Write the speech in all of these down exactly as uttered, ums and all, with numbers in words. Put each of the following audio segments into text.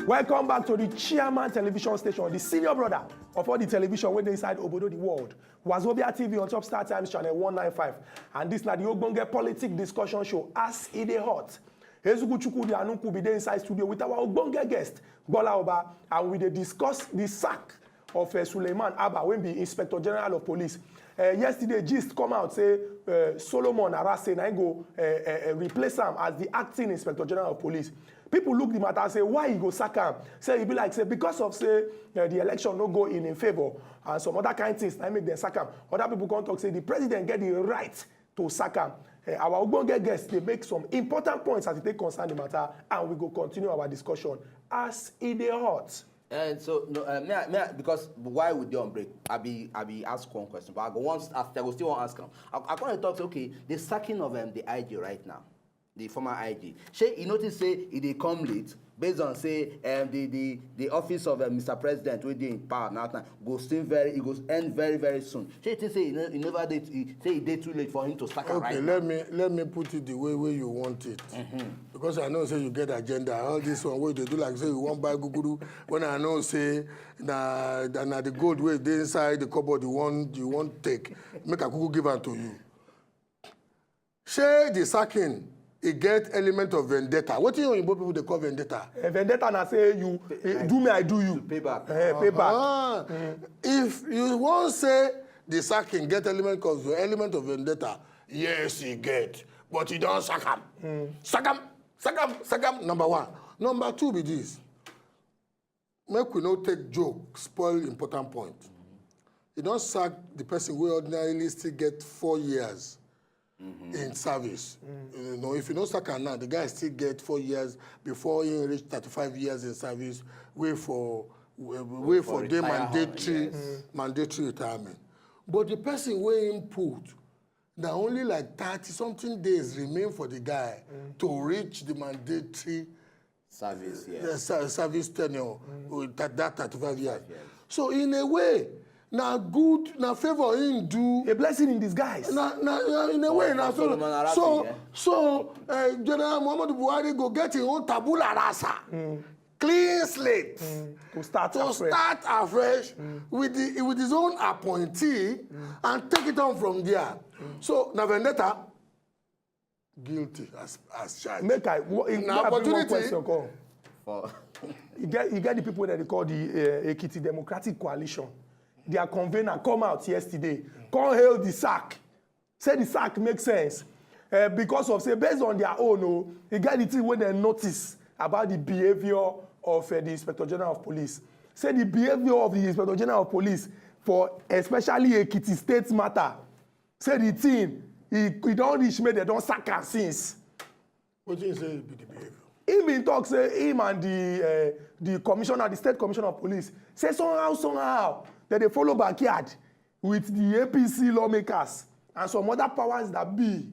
Welcome back to the Chairman Television Station, the senior brother of all the television wey dey inside obodo the world. Wazobia T V on top Star Times channel one nine five. And this na the ogbonge politic discussion show as e dey hot. Ezugu Chukwudi Anuku be dey inside studio with our ogbonge guest, Bola Oba, and we dey discuss the sack of uh, Suleiman Abba, wey be Inspector General of Police. Uh, yesterday, gist come out say uh, Solomon Arase na him go uh, uh, uh, replace am as the acting Inspector General of Police. People look the matter and say why he go sack am. Say e be like say because of say uh, the election no go in him favour and some other kind things na him make dem sack am. Other people come talk say the president get the right to sack am. Uh, our ogbonge guest dey make some important points as e take concern the matter, and we go continue our discussion as e dey hot. And so, no, uh, may I, may I, because why we dey on break, I be, I be ask one question, but I go once after, I go still want ask am. I, I come dey talk say, okay, the sacking of um, the I G right now, the former I G. Shey you notice say e dey come late, based on say um, the the the office of um, Mister President wey dey in power now time go still very, e go end very very soon. Shey you think say e no, e never dey, e, say e dey too late for him to sack am right Okay, now? let me let me put it the way way you want it, because I know say you get agenda. All this one wey you dey do like say you wan buy guguru, when I know say na na na the gold wey dey inside the cupboard you wan you wan take, make I kuku give am to you. Shey the sacking e get element of vendetta? Wetin oyinbo people dey call vendetta? Eh, vendetta na say you eh, do me I do you. Payback. Eh, payback. Ah, if you wan say the sacking get element of element of vendetta, yes e get, but you don sack am, sack am, sack am, sack am. Number one. Number two be this. Make we no take joke spoil important point. E don sack the person wey ordinarily still get four years in service. You know, if you no sack am now, the guy still get four years before he reach thirty-five years in service, wey for wey for dey mandatory mandatory retirement. But the person wey him put, na only like thirty something days remain for the guy to reach the mandatory service, yeah. Uh, ser- service tenure with that, that thirty-five years. So in a way, na good, na favor him do. A blessing in disguise. Na, na, na in a way, na so. Solomon Arase, So, yeah. so uh, General Muhammadu Buhari go get him own tabula rasa, clean slate, To start to afresh. start afresh with the with his own appointee and take it on from there. So na vendetta, guilty as as charged. Make I wo- Na make I bring one opportunity. question come. For E get e get the people wey dem dey call the uh, Ekiti Democratic Coalition. Their convener come out yesterday, come hail the sack, say the sack make sense uh, because of say based on their own o, e get the thing wey dem notice about the behaviour of uh, the Inspector General of Police. Say the behaviour of the Inspector General of Police for especially Ekiti State matter, say the thing e e don reach make dem don sack am since. Wetin you say be the behaviour? He bin talk say him and the uh, the commissioner, the state commissioner of police, say somehow somehow dem dey follow backyard with the A P C lawmakers and some other powers that be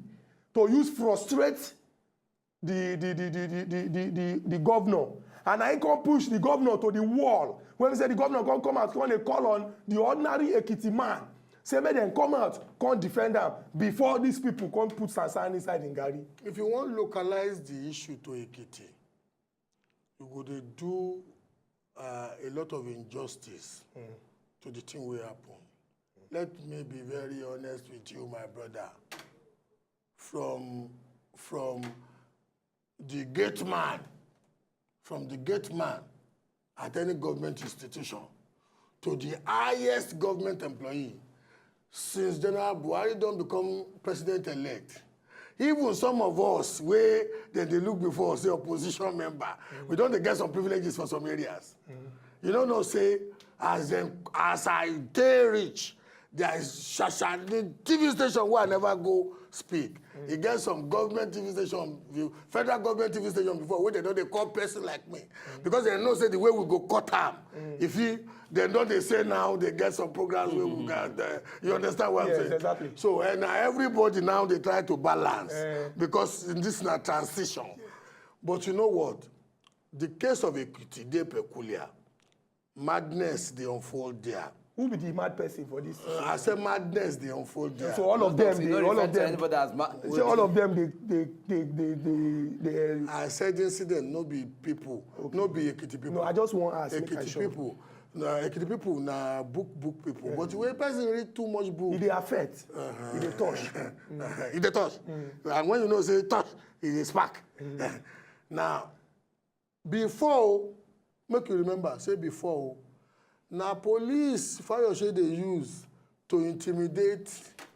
to use frustrate the the the the the the the, the, the governor, and na him come push the governor to the wall when he say the governor come come out come dey call on the ordinary Ekiti man say make dem come out come defend am before these people come put sansan inside him garri. If you wan localize the issue to Ekiti, you go dey do uh, a lot of injustice to the thing wey happen. Let me be very honest with you, my brother. From from the gate man, from the gate man at any government institution to the highest government employee, since General Buhari don become president-elect, even some of us wey dem dey look before say opposition member, we don dey get some privileges for some areas. You no know say as dem as I dey reach, there is shasha the T V station wey I never go speak. E get some government T V station, the federal government T V station before wey dem don dey call person like me because dem know say the way we go cut am, if he dem don dey say now they get some programs wey we gather. You understand what I'm Yes, saying? exactly. So and na everybody now dey try to balance Eh. because this na transition. But you know what? The case of Ekiti dey peculiar. Madness dey unfold there. Who be the mad person for this? Uh, I say madness dey unfold there. So all of them, They they, don't all refer of to them, anybody as ma- say all of them, they, they, they, they, they, they I said incident, no be people, no be Ekiti people. No, I just wan ask, make I Ekiti sure. People. Na Ekiti people na book book people. But when person read too much book, E dey affect, e dey touch. E dey touch. And when you know say touch, e dey spark. Now, before, make you remember, say before, na police Fayose dey use to intimidate.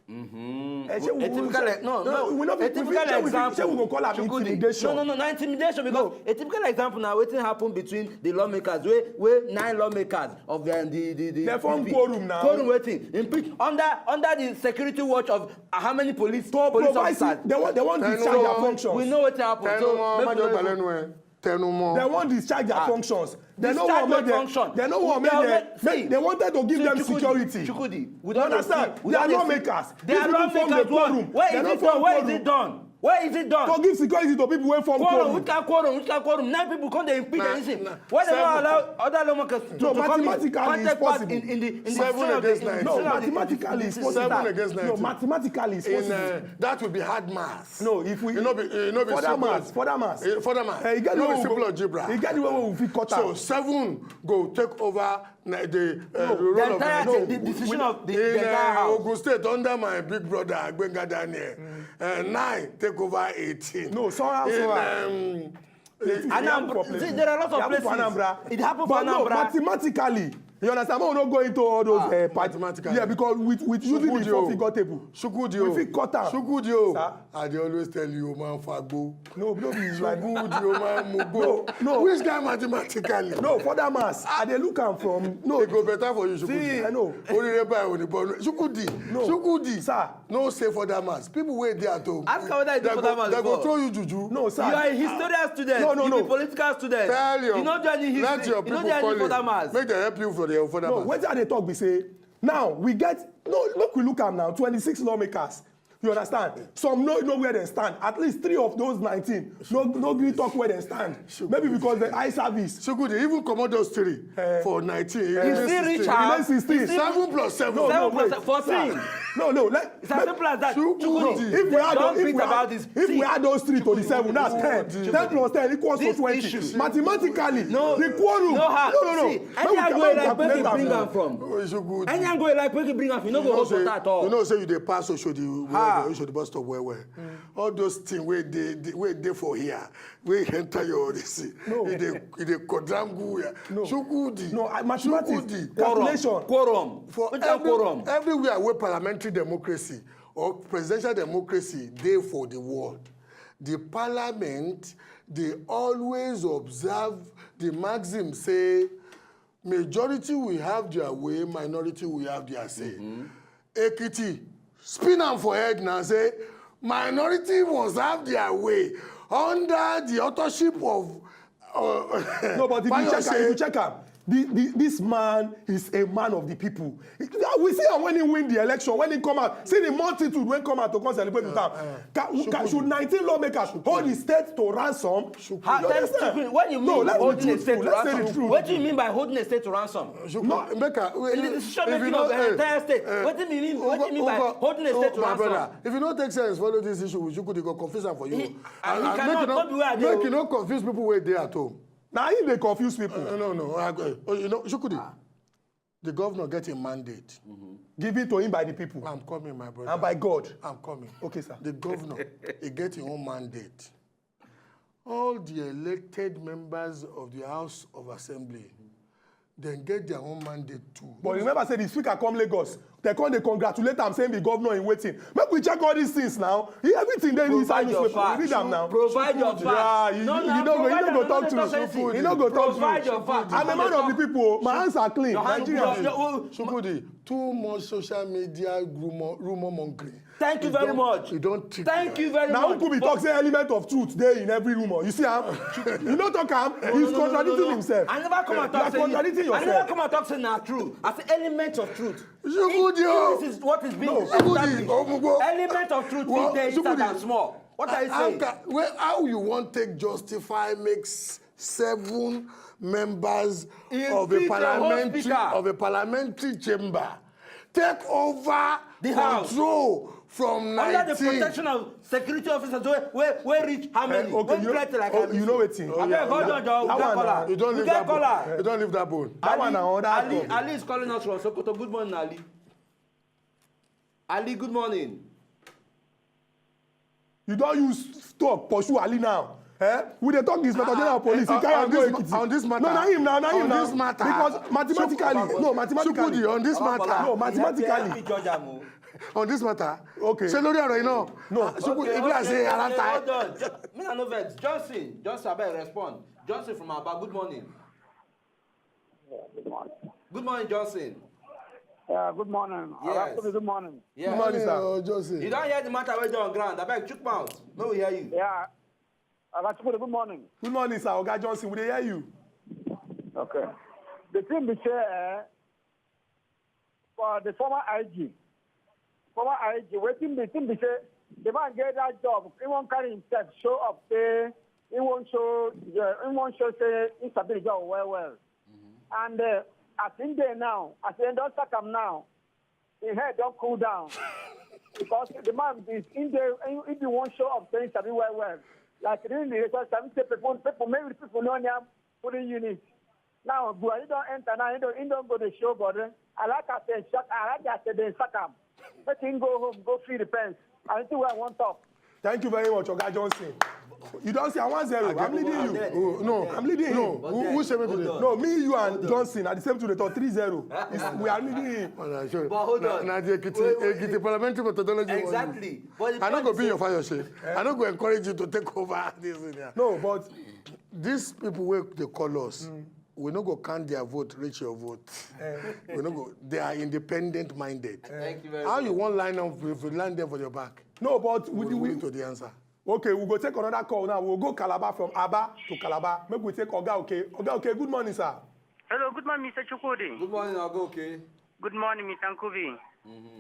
Eh, shey we A go- typical, no, no, we no a fit, we typical fit, shey we, example. shey we go call am Chukwudi. intimidation. No, no, no, not intimidation because a typical example now. Wetin happen between the lawmakers, wey wey nine lawmakers of the the the, the They form P P. Quorum now. Quorum wetin? Impeach under under the security watch of uh, how many police To police provide, officers? they want, they want discharge their functions. We know wetin happen. Tẹnumọ́, So má make jẹ́ we no balẹ̀nu ẹ̀. Tẹnumọ́. They want discharge their functions. They no Discharge want make the them. Function. They no want make They them. are- Make, see, they wanted to give see, them Chukwudi, security. Chukwudi, You understand? They are lawmakers. They These are people form the lawmakers. quorum. What? Where They is no it form done? Where is quorum. It done? Where is it done? To give security to people wey form Quorum. quorum. Which kind quorum? Which kind quorum? Nine people come dey impeach Nah, anything. nah. Why they Seven. Don't allow other lawmakers to, No, to come in? mathematically Come it's take part possible. In, in the in the Seven decision of the- against in the nine. No, decision of the- mathematically it's this possible. Seven against No, nineteen. mathematically it's In possible. Uh, that will be hard maths. No, if we You know, be, you know, be further simple. Maths, further Maths. Eh, further Maths. Eh, you get No, the be way simple we, algebra. You get the way we fit cut So out. Seven go take over na- the uh, No, role The of entire the thing, the decision of the, in the entire uh, house. Ogun State under my big brother Gbenga Daniel. Uh, nine take over eighteen. No, somehow, in, somehow. Um, It Anambra, happen for see, Plateau. there are lots of It happen for places. Anambra. It happen for But no, Anambra. Mathematically, you understand? We no go into all those Ah, uh, parts. mathematically. Yeah, because with with using the Chukwudi o. four figure table, Chukwudi we o. fit cut am. Chukwudi o. Sir? I dey always tell you, man, fagbo. No, no be like Chukwudi o, man, mugbo. No, no. Which guy mathematically? No, further Maths. I dey look am from no. It go better for you, Chukwudi. I know. Orire by Onibonu. Chukwudi. No. Chukwudi. Sir. No say further Maths. People wey dey at home. Ask her whether you do They further go, Maths they go before. Throw you juju. No, sir. You are a historian student. No, no, You no. Be political student. Tell your, You no do any history. Let your You people no do any call further it. Maths. Make dem help you for the further No, Maths. wetin I dey talk be say now we get no make we look am now twenty-six lawmakers. You understand? Some no know where dem stand. At least three of those nineteen no no gree talk where dem stand. Maybe because the eye service. Chukwudi, even comot those three Eh. for nineteen. You see, Richard, Remain sixteen. you see, Seven plus seven. No, no, Seven plus wait. fourteen. Sir, no, no. Let, It's as simple as that. Chukwudi. Chukwudi, If we add don't those, beat if about we, this. if See, we add those three to the seven, that's ten. Chukwudi. Ten plus ten equals to This twenty. issue. Mathematically, No, the quorum. No, ha, No, no, no. See, Make any we angle calm you like, down, make you calculate bring am. am from. Chukwudi. Any angle you like, make you bring am. You no go hold water at all. You know say you dey pass Oshodi, Ha. Oshodi bus stop well well. All those things wey dey dey- wey dey for here, wey enter your this, No. e dey e dey quadrangle here. No. Chukwudi. No, I- mathematics, Chukwudi. Quorum. Calculation. Quorum. For Which kind every, quorum? Everywhere where parliamentary democracy or presidential democracy dey for the world, the parliament dey always observe the maxim say majority will have their way, minority will have their say. Ekiti spin am for head now say minority must have their way under the authorship of uh, No, but if you check am, if you Fayose. Check am, the, the, this man is a man of the people. We see am when he win the election, when he come out, see the multitude wey come out to come celebrate with am. Ca- ca- Should nineteen lawmakers hold the state to ransom? How You then, understand? Chukwudi, what do you mean No, let's be holding a truthful. state to Let's say the ransom? truth. What do you mean by holding a state to ransom? Chukwudi, make a, In the decision if you making no- of the eh, entire state, eh, what do you mean? What do you mean by Ugo- holding a state to my ransom? Brother, if you no take sense, follow this issue with Chukwudi, go confuse am for you. He- and he make cannot, you no- not be where I dey Make o. You no confuse people wey dey at home. Na him dey confuse people. No, no, no. I go- oh, you know, Chukwudi, the governor get a mandate. Given to him by the people I'm coming, my brother. And by God. I'm coming. Okay, sir. The governor, he get his own mandate. All the elected members of the House of Assembly, dem get their own mandate too. But remember say the speaker come Lagos, they come dey congratulate am saying the governor in waiting. Make we check all these things now. He, everything dey inside Provide your newspaper. facts. We read am now. Provide your Chukwudi. facts. Ah, you, you, you no go, you no go talk truth. You no go talk Provide truth. Your facts. I'm a man of the people. My hands are clean. Your hands Nigerians. your- your- Chukwudi, too much social media rumor, rumor mongering. Thank you very much. You don't think. Thank you very Now much. Chukwudi talk say element of truth dey in every rumor. You see am? You no talk am. He's No, no, no, contradicting no, no. Himself. I never come and You are talk say you- contradicting I never yourself. Come and talk say na true. I say element of truth. Chukwudi o. This is what is being No. established. Chukwudi, Omugbo. Element of truth Well, fit dey inside Chukwudi, and small. What are you How saying? ca- well, how you wan take justify make s- seven members He of a beat the whole parliamentary speaker. of a parliamentary chamber take over The House. control from Under the nineteen. Protection of Security Officers, where where where reach how many? Eh, okay, When you know, plenty like oh, Abisi. you know wetin? Abeg, hold on, John. That We get one, caller. You don't We leave get that bone. caller. You don't leave that bone. That one na another Ali, topic. Ali is calling us from Sokoto. Good morning, Ali. Ali, good morning. You don use talk pursue Ali now. Eh? We dey talk this matter general police. You on, carry on am go this, Ekiti. on this matter, No, na him now, na him on now. This matter, Because mathematically, Chuk- no, mathematically. Chukwudi, on this Baba matter, No, mathematically. Let me judge am o. On this matter. Okay. Ṣé lórí ọ̀rọ̀ yìí náà? No. Ah, Chukwudi, Okay, if I okay, say okay, around time. Hold on. Jo- Me, I no vex. Johnson, Johnson, abeg respond. Johnson from Aba. Good morning. Good morning, Johnson. Yeah, good morning. Yes. Good morning. Yeah. Good morning, sir. Oh, Johnson. You don hear the matter wey dey on ground. Abeg, chook mouth. Make we hear you. Yeah. Oga Chukwudi, good morning. Good morning, sir. Oga Johnson, we dey hear you. Okay. The thing be say, eh, for the former I G, former I G, wetin the thing be say, the man get that job, he wan carry himself show up say he wan show, uh, he wan show say he sabi the job well well. And uh, as him dey now, as dem don sack am now, him head don cool down because the man be him dey he, he be wan show up say he sabi well well. Like really, because sabi say people people maybe people no near polling unit. Now Buhari don enter now, he don he don go dey show body. I like as dem shock, I like as dem sack am. Make him go home, go feel the pain. I think where I wan talk. Thank you very much, Oga Johnson. You don see, I one zero. I'm leading you. Oh, no, I'm leading no. you. But Who, then, who say make we hold dey? on. No, me, you, and Hold on. Johnson are the same two. They talk three zero. It's- We are leading you. Oh, no, sure. But hold Na- on. Na the Ekiti, Wait, wait, Ekiti parliamentary methodology. we wan use. Exactly. But the I no point go is be your say- Fayose. I no go encourage you to take over this thing here. No, but These people wey dey call us, we no go count their vote reach your vote. We no go. They are independent minded. Thank you very How much. You wan line up with line them for your back? No, but We with the will we, need to the answer. Okay, we go take another call now. We'll go Calabar, from Aba to Calabar. Make we take Oga Oke. Oga Oke, good morning, sir. Hello, good morning, Mister Chukwudi. Good morning, Oga Oke. Good morning, Mister Nkubi.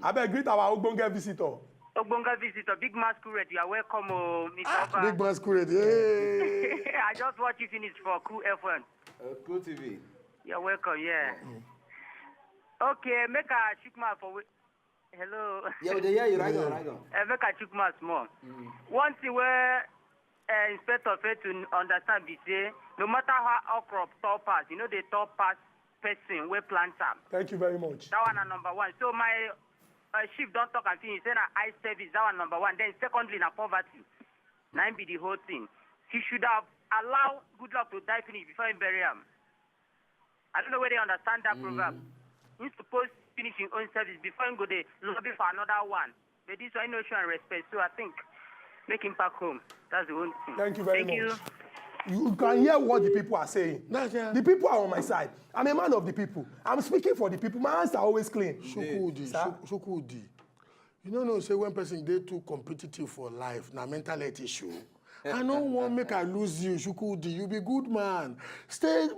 Abeg, greet our ogbonge visitor. Ogbonge visitor, big masquerade, you are welcome, oh, Mister Ah, Oba. Big masquerade. Hey. I just watch you finish for Cool F M. Uh, Cool T V. You're welcome, yeah. Okay, make a shook mouth for we. Hello. Yeah, we dey hear you. Right on, right on. Uh, make a shook mouth small. One thing where uh, Inspector fail to understand be say, no matter how okra tall pass, you know the tall pass person wey plant am. Thank you very much. That one na number one. So my uh, chief don talk and finish. Say na eye service. That one number one. Then secondly na poverty. Na him be the whole thing. He should have allowed Goodluck to die finish before he bury am. I don't know whether you understand that proverb. He suppose finish his own service before he go dey lobby for another one. But this one no show am respect. So I think make him pack home. That's the only thing. Thank you very Thank much. You can hear what the people are saying. The people are on my side. I'm a man of the people. I'm speaking for the people. My hands are always clean. Chukwudi, Sir? Chuk- Chukwudi. You no know say when person dey too competitive for life, na mental health issue. I no wan make I lose you, Chukwudi. You be good man. Stay.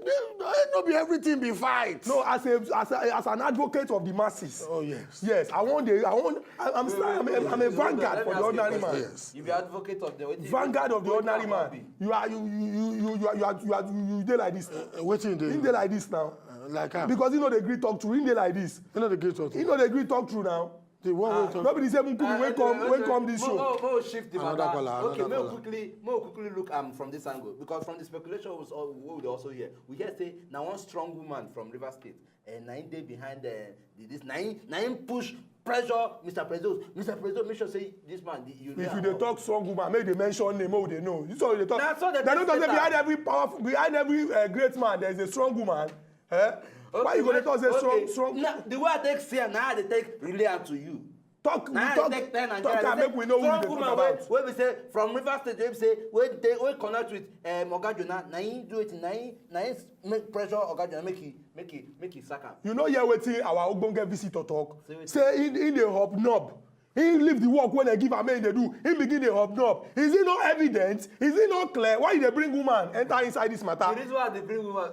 No be everything be fight. No, as a as a, as an advocate of the masses. Oh yes. Yes, I want the I want. I, I'm, I'm, I'm, a, I'm a vanguard Let for me the ask you a ordinary question. man. Yes. You be advocate of the wetin- Vanguard of the wetin ordinary am man. be? You are you you you you you are you are you, you dey like this. Uh, wetin you dey? He dey like this now. Uh, like am. Because he no dey gree talk true. He dey like this. You know the great talk. He no dey gree talk true now. The one wey talk. No be the same Nkubi wey come wey come this show. Mo mo shift the Another matter. Caller, Okay, another make we caller. Quickly, make we quickly look am from this angle because from the speculation we also, we dey also hear, we hear say na one strong woman from Rivers State, and na him dey behind the, the this, na him na him push pressure Mister Presido. Mister Presido, make sure say this man you. If you dey talk strong woman, make you dey mention name, make we dey know. You saw you dey talk. Na so dem They no take talk say am. behind every powerful, behind every uh, great man, there is a strong woman. Eh? Why you go dey talk say strong, Okay, strong? Na the way I take see am, na I dey take relay am to you. Talk, we Na I talk, take tell talk Nigeria and say make we know who we strong dey talk woman about. wey wey be say from Rivers State, wey be say wey dey wey connect with um, Oga Jonah, na him do wetin, na him na him make pressure Oga Jonah make he make he make he sack am. You know hear wetin our ogbonge visitor talk? Say wetin? Say he he dey hobnob. He leave the work wey dem give am make he dey do. He begin dey hobnob. Is it not evident? Is it not clear? Why you dey bring woman enter inside this The matter? Reason why I dey bring woman.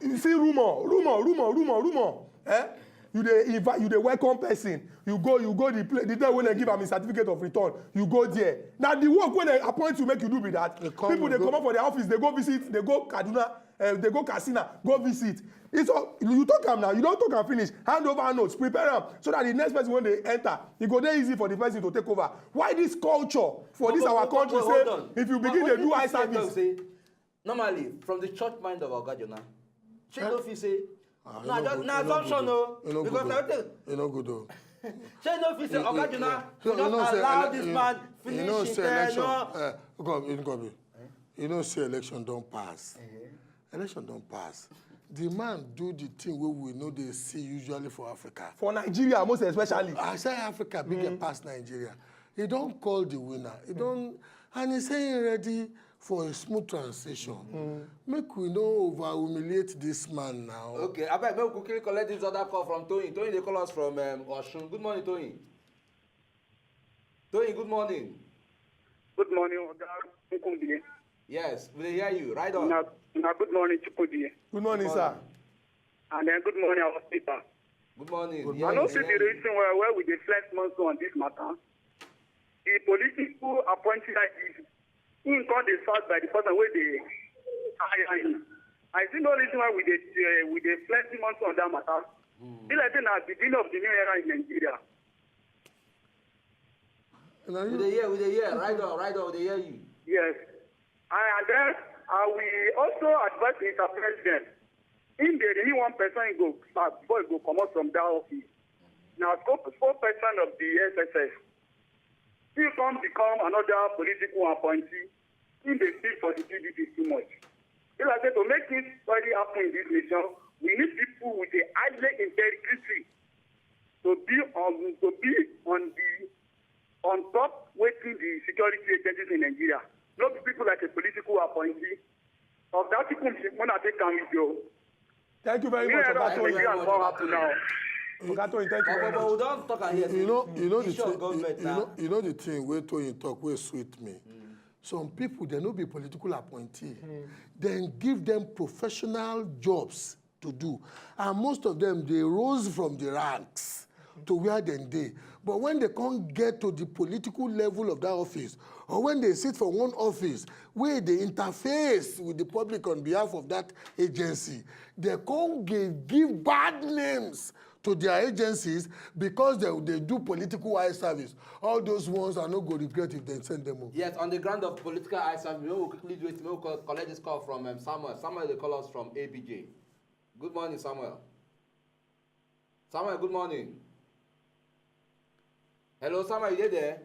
You see rumor, rumor, rumor, rumor, rumor. Eh? You dey invite, you dey welcome person. You go, you go the place, the day wey dem give am his certificate of return, you go there. Na the work wey dem appoint you make you do be that. People dey comot for their office, dey go visit, dey go Kaduna, eh, dey go Katsina, go visit. It's all, you talk am now, you don talk am finish. Hand over notes, prepare am so that the next person wey dey enter, e go dey easy for the person to take over. Why this culture for this our country say if you begin dey do eye service, normally, from the church mind of Oga Jonah, she no fit say, na just na assumption o, because everything. E no good o. She no fit say, Oga Jonah, we not allow this man finish his tenure. Come, come be. You know say election don pass. Election don pass. The man do the thing wey we no dey see usually for Africa. For Nigeria, most especially. I say Africa bigger pass Nigeria. He don call the winner. He don, and he say he ready for a smooth transition. Make we no over humiliate this man now. Okay, abeg, make we quickly collect this other call from Toyin. Toyin dey call us from um, Osun. Good morning, Toyin. Toyin, good morning. Good morning, Oga Nkumbi. Yes, we dey hear you. Right on. Una, una good morning, Chukwudi. Good morning, sir. And then good morning, our speaker. Good morning. Good morning. I no see the reason why, why we dey flex muscle on this matter. The political appointee like this, he come dey serve by the person wey dey hire him. I see no reason why we dey uh, we dey flex muscle on that matter. Mm. Be like say na beginning of the new era in Nigeria. We dey hear, we dey hear. Right on, right on, we dey hear you. Yes. I and then I will also advise Mister President. Im dey release one person go before e go comot from that office. Na spokesperson of the S S S. He come become another political appointee. He dey speak for the P D P too much. Be like say to make this story happen in this nation, we need people with a highly integrity to be on to be on the on top wetin the security agencies in Nigeria. No be people like a political appointee. Of that people, una take am with you. Thank you very much, Oga Toyin. Oga Toyin, thank you very much. But we don talk am here. You know, you know the thing. You know, you know the thing wey Toyin talk wey sweet me. Some people, they no be political appointee. Then give them professional jobs to do. And most of them, they rose from the ranks to where dem dey. But when they can't get to the political level of that office, or when they sit for one office where they interface with the public on behalf of that agency, they can't give, give bad names to their agencies because they, they do political eye service. All those ones are not going to regret if they send them home. Yes, on the ground of political eye service, we will quickly do it. We will collect this call from um, Samuel. Samuel, they call us from A B J. Good morning, Samuel. Samuel, good morning. Hello, Samuel, you there?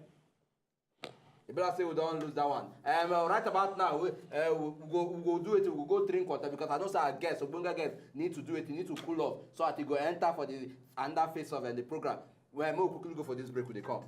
E be like say we don lose that one. Um, uh, right about now, we, uh, we, we go we go do it. We go drink water because I know say our guests, ogbonge guests, need to do it. Need to cool off so that he go enter for the under phase of uh, the program. Well, make we quickly go for this break. We dey come.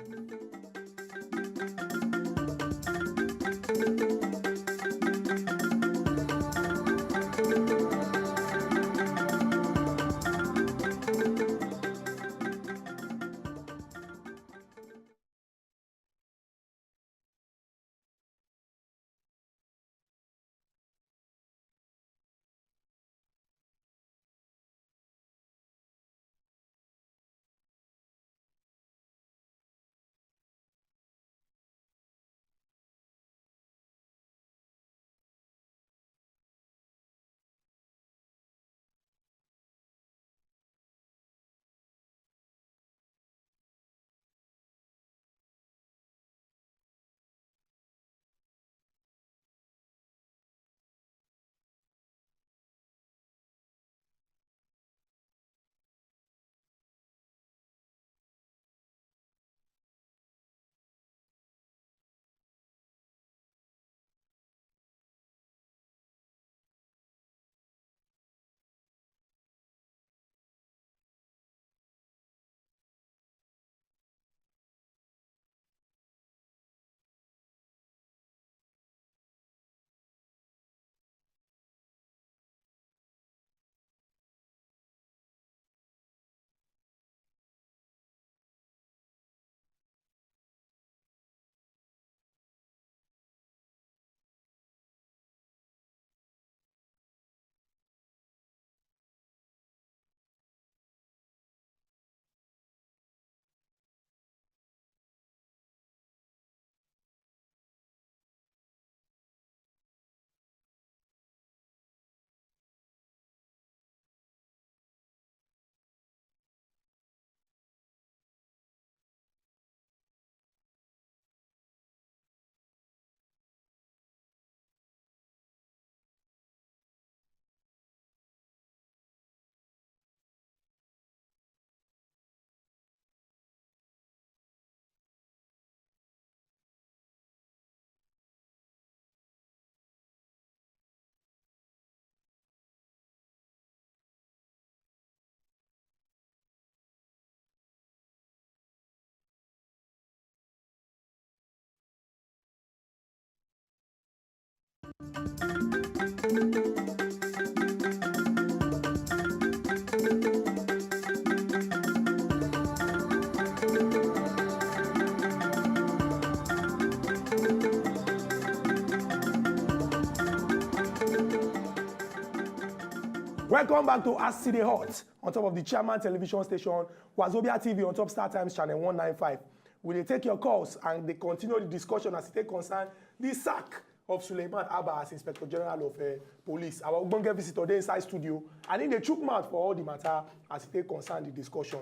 Welcome back to As E Dey Hot on top of the Chairman Television Station, Wazobia T V on top Star Times Channel one nine five. We dey take your calls and dey continue the discussion as e take concern the sack of Suleiman Abba as Inspector General of uh, Police. Our ogbonge visitor dey inside studio and he dey chook mouth for all the matter as e take concern the discussion.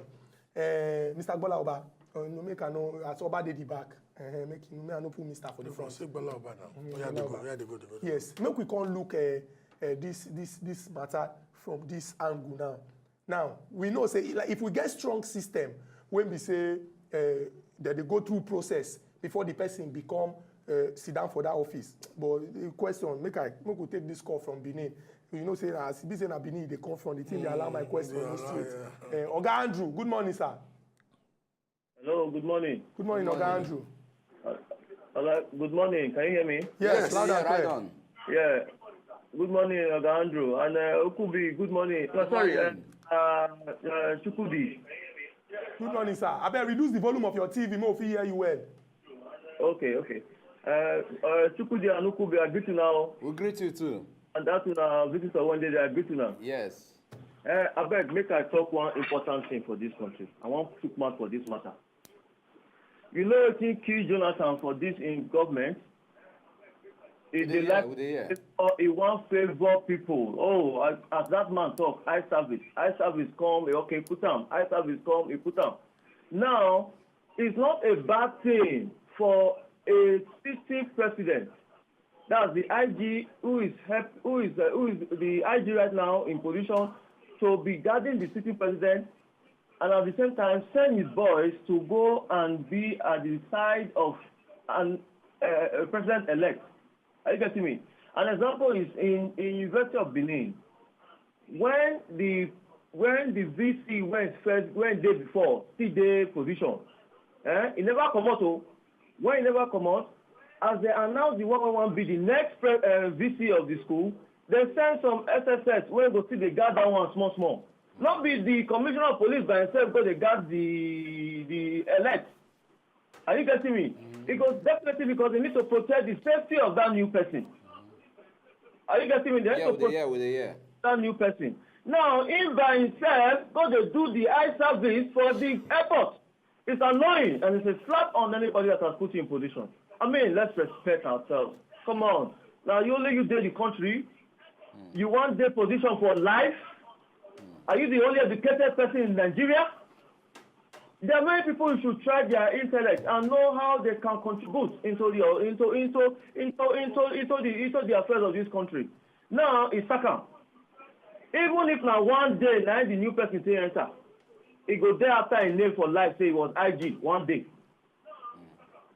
Uh, Mister Gbola Oba, uh, no make I know as Oba dey the back. Uh, make you, make I no put Mister for the front. Say Gbola Oba now. Mm, Oya, dey go, Oba. Oya, dey go, dey go, dey go. Yes, make we come look uh, uh, this this this matter from this angle now. Now, we know say, like, if we get strong system wey be say uh, dem dey go through process before the person become uh, sit down for that office. But the question, make I make we take this call from Benin. You know say as e be say na Benin e dey come from, the thing dey allow my question. Mm, dey allow, yeah. Uh, Oga Andrew, good morning, sir. Hello, good morning. Good morning, Oga Andrew. Uh, Oga, good morning. Can you hear me? Yes, loud and clear. Right on. Yeah. Good morning, Oga Andrew. And uh, Okubi, good morning. No, sorry, uh, uh, uh, Chukwudi. Good morning, sir. Abeg, reduce the volume of your T V, make we fit hear you well. Okay, okay. Uh, uh, Chukwudi and Okubi, I greet you now. We greet you too. And that una visitor one day, I greet una. Yes. Uh, abeg, make I talk one important thing for this country. I wan put mouth for this matter. You know wetin kill Jonathan for this in government? E dey like, or e wan favour people. Oh, as, as that man talk, eye service, eye service come, e okay, put am, eye service come, e put am. Now, it's not a bad thing for a sitting president, that's the I G who is help, who is uh, who is the I G right now in position to be guarding the sitting president, and at the same time send his boys to go and be at the side of an uh, president-elect. Are you getting me? An example is in in University of Benin, when the when the V C went first, when dey before, still dey position, eh, e never comot o. When e never comot, as dem announce the one wey wan be the next pre uh, V C of the school, dem send some S S S wey go still dey guard that one small small. No be the commissioner of police by himself go dey guard the the elect. Are you getting me? Mm. Because definitely, because they need to protect the safety of that new person. Are you getting me? They need to protect that new person. Now, him by himself go dey do the eye service for the airport. It's annoying and it's a slap on anybody that has put you in position. I mean, let's respect ourselves. Come on. Now, you only you dey the country. You wan dey position for life. Are you the only educated person in Nigeria? There are many people who should try their intellect and know how they can contribute into the into into into into into the into the affairs of this country. Now e sack am. Even if na one day na the new person take enter, e go dey after im name for life say he was I G one day.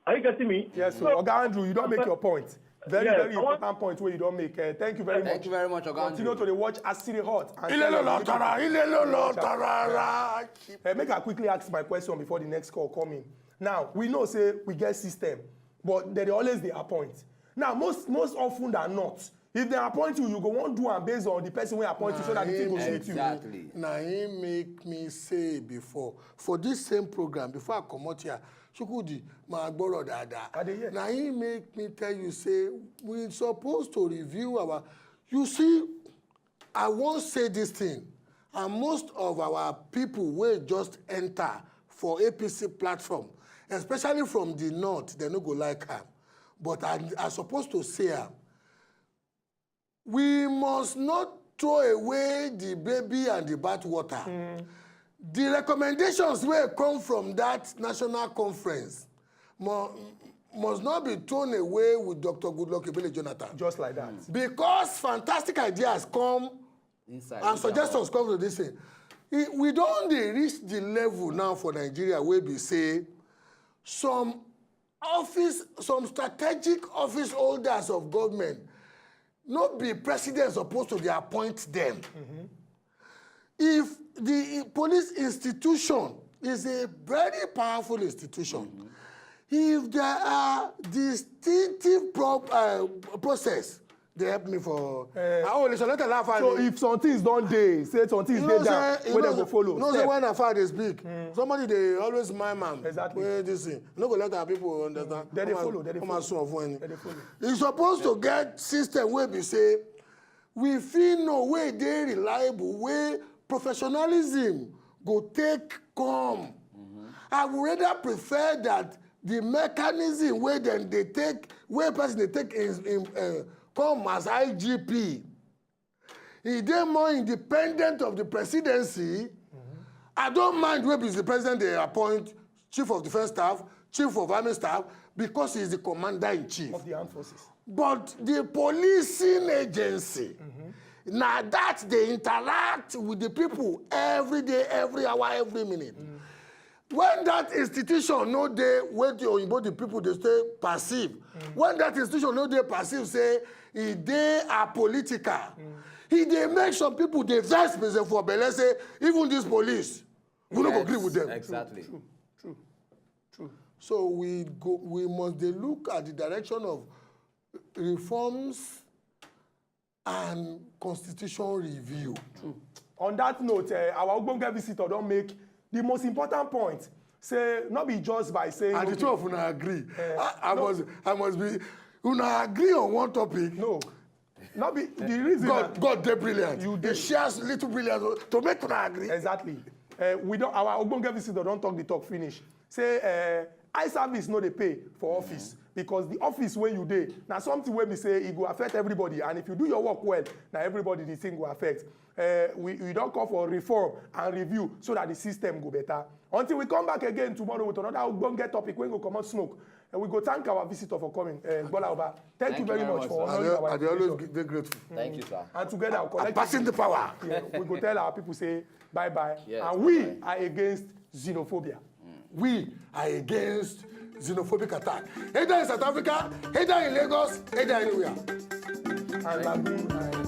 Are you getting me? Yes, so Oga Andrew, you don make your point. Very, yes, very important point wey you don make. Uh, thank you very much. Thank you very much, Oga Andrew. Continue to dey watch As E Dey Hot. Ilé ló lọ tara, ilé ló lọ tara. Uh, make I quickly ask my question before the next call come in. Now, we know say we get system, but they dey always dey appoint. Now, most most often than not, if they appoint you, you go wan do am based on the person wey appoint you so that the thing go sweet you. Exactly. Na him make me say before for this same program before I comot here, Chukwudi, ma gbọ́rọ̀ dáadáa. I dey hear. Na him make me tell you say we suppose to review our. You see, I wan say this thing, and most of our people wey just enter for A P C platform, especially from the north, they no go like am. But I, I suppose to say am. We must not throw away the baby and the bath water. The recommendations wey come from that national conference mu- must not be thrown away with Doctor Goodluck Ebele Jonathan. Just like that. Because fantastic ideas come and suggestions come to this thing. E- We don dey reach the level now for Nigeria wey be say some office, some strategic office holders of government, no be president suppose to dey appoint them. If the police institution is a very powerful institution, if there are distinctive pro uh, process, they help me for. Uh, I only so let laugh. So if some things don dey, say some things dey down, wey dem go follow. No say when afar dey speak, somebody dey always mind am. Exactly. Wey this thing, no go let our people understand. Dem dey follow. Dem dey follow. Come and sue for any. Dem dey follow. E suppose to get system wey be say we fit know wey dey reliable, wey professionalism go take come. I would rather prefer that the mechanism wey dem dey take, wey person dey take in, in, uh, come as I G P, e dey more independent of the presidency. I don't mind wey be the president dey appoint chief of defense staff, chief of army staff, because he is the commander in chief. Of the armed forces. But the policing agency, na that dey interact with the people every day, every hour, every minute. When that institution no dey, wey the oyibo the people dey stay passive, when that institution no dey passive, say e dey apolitical, e dey make some people dey vex me for belle, say even this police, we no go gree with them. Exactly. True, true, true. So we go, we must dey look at the direction of reforms and constitution review. On that note, uh, our ogbonge visitor don make the most important point. Say, not be just by saying. And the okay, two of una agree. Eh, I, I no. must, I must be. Una agree on one topic. No, not be the reason. God, na- God dey brilliant. You He dey- shares little brilliance to make una agree. Exactly. Uh, we don, our ogbonge visitor don talk the talk finish. Say, uh, eye service no dey pay for office, because the office wey you dey na something wey be say e go affect everybody, and if you do your work well, na everybody the thing go affect. Uh, we, we don call for reform and review so that the system go better. Until we come back again tomorrow with another ogbonge topic wey go comot smoke, and we go thank our visitor for coming. Uh, Gbola Oba, thank, you very much for sir. I honoring dey, our I dey always invitation. gi- dey grateful. Thank you, sir. And together, our I'm collective, passing the power. yeah, we go tell our people say bye bye, Yes, and we bye-bye. are against xenophobia. We are against xenophobic attack, either in South Africa, either in Lagos, either anywhere. And Lagu.